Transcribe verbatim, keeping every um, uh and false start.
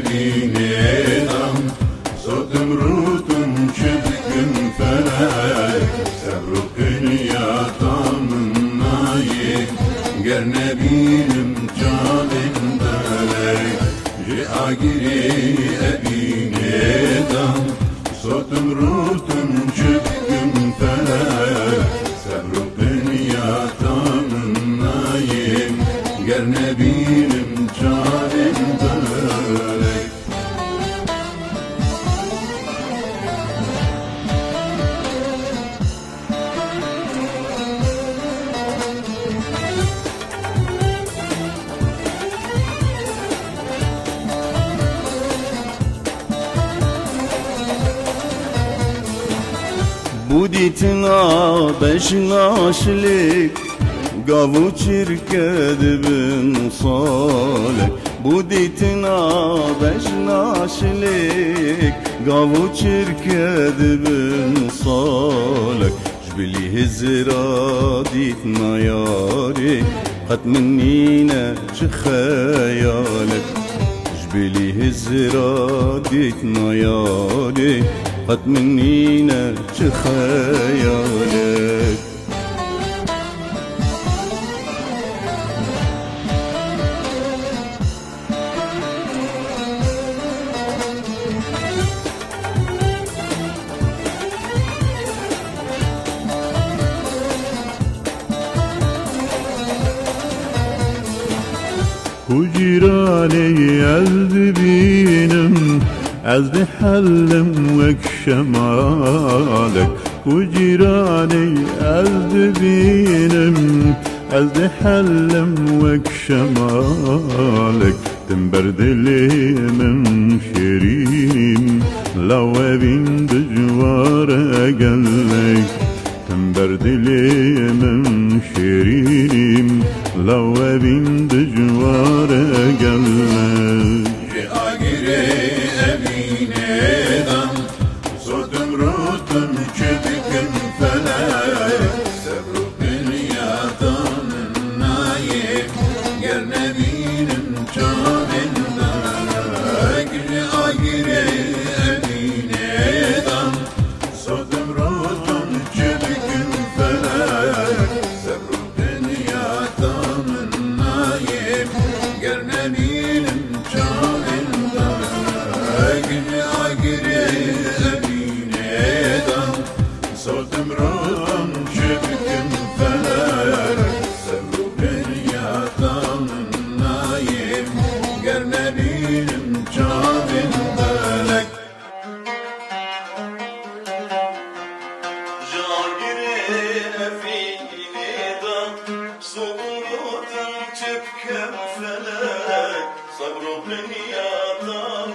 Bînê dam, sotim rûtim çi dikim felek, sebr û pinya tam nayê, ger nebînim çavên belek. Ji agirê ebînê dam, sotim rûtim çi dikim felek, sebr û pinya tam nayê, ger nebînim çavên belek. Bû dîtina bejna şilek, gav û çirke dibin salek. Bû dîtina bejna şilek, gav û çirke dibin salek. Ji bilî hizira dîtina yarê, qet min nîne çi xeyalek. Ji bilî hizira dîtina yarê, qet min nîne çi xeyalek. Ku cîranê ez dibînim, ez dihelim wek şemalek. Ku cîranê ez dibînim, ez dihelim wek şemalek. Tim ber dilê min şêrîn, law evîn dijwar e gelek. Tim ber dilê min şêrîn, law evîn dijwar e gelek. Ji agirê evînê dam, sotim rûtim çi dikim felek, sebr û pinya tam nayê, ger nebînim çavên belek. Ji agirê evînê dam, sotim rûtim çi dikim felek, sebr û pinya tam nayê, ger nebînim çavên belek. Ji agirê evînê dam, sotim rûtim çi dikim felek, sebr û pinya tam nayê, ger nebînim çavên belek. Ji agirê evînê de, sotim rûtim çi dikim felek, sebr û pinya tam